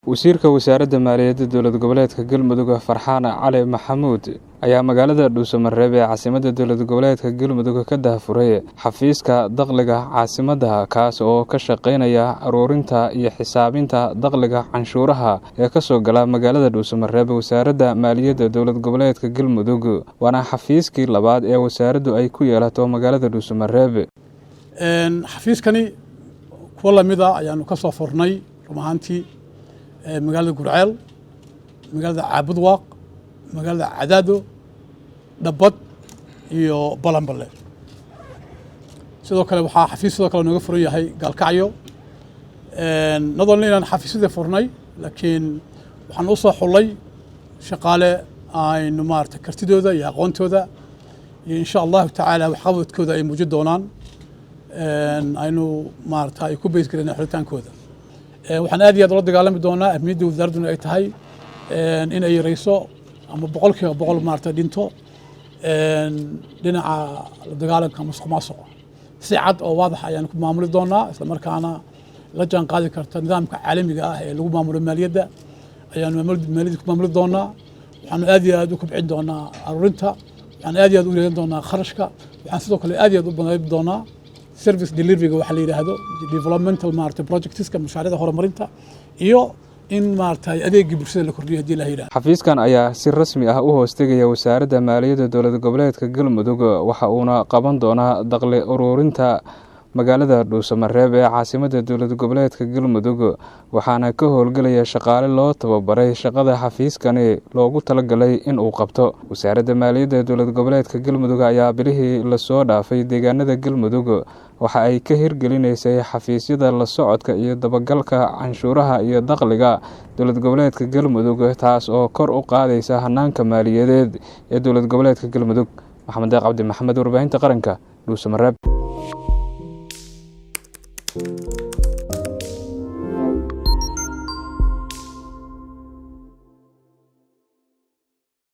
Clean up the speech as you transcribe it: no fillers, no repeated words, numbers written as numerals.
Wasiirka Wasaaradda Maaliyadda Dowlad Goboleedka Galmudug, Farxaan Cali Maxamuud, ayaa magaalada Dhuusamareeb ee caasimadda dowlad goboleedka Galmudug ka daahfuray xafiiska dakhliga caasimadda, kaas oo ka shaqeynaya aruurinta iyo xisaabinta dakhliga canshuuraha ee kasoo gala magaalada Dhuusamareeb. Wasaaradda Maaliyadda Dowlad Goboleedka Galmudug waana xafiiskii labaad ee wasaaraddu ay ku yeelato magaalada Dhuusamareeb. Xafiiskani kuwo lamida ayaanu ka soo furnay run ahaantii magaalada Gurceel, magaalada Caabudwaaq, magaalada Cadaado, Dhabbad iyo Balanballe. Sidoo kale waxaa xafiis sidoo kale nooga furan yahay Gaalkacyo. Not only inaan xafiisyadii furnay, laakiin waxaan u soo xulay shaqaale aynu maarata kartidooda iyo aqoontooda iyo, insha Allahu tacaala, waxqabadkooda ay muujin doonaan, aynu maarata ay ku base gareen xulitaankooda. Waxaan aad iyo aad ula dagaalami doonaa, ahmiyadda wasaaradduna ay tahay in ay yareyso ama 100% maarata dhinto dhinaca la dagaalanka musuq maasuqa. Si cad oo waadax ayaan ku maamuli doonaa, isla markaana la jaan qaadi karta nidaamka caalamiga ah ee lagu maamulo maaliyadda ayaanu maaliyadda ku maamuli doonaa. Waxaanu aad iyo aad u kobcin doonaa aruurinta, waxaan aad iyo aad u yareyn doonaa kharashka, waxaan sidoo kale aad iyo aad u banayn doonaa service deliveryga waxa la yidhaahdo, developmental maarata projectska, mashaariicda horumarinta iyo in maarata adeegii bulshada la kordhiyo, hadii la yidhahdo. Xafiiskan ayaa si rasmi ah u hoostegaya Wasaaradda Maaliyadda Dowlad Goboleedka Galmudug, waxa uuna qaban doonaa dakhli ururinta magaalada Dhuusamareeb ee caasimadda dowlad goboleedka Galmudug, waxaana ka howlgelaya shaqaale loo tababaray shaqada xafiiskani loogu talagalay in uu qabto. Wasaaradda Maaliyadda Dowlad Goboleedka Galmudug ayaa bilihii lasoo dhaafay deegaanada Galmudug waxa ay ka hirgelinaysay xafiisyada la socodka iyo dabagalka canshuuraha iyo dakhliga dowlad goboleedka Galmudug, taas oo kor u qaadaysa hanaanka maaliyadeed ee dowlad goboleedka Galmudug. Maxamed Deeq Cabdi Maxamed, Warbaahinta Qaranka, Dhuusamareeb.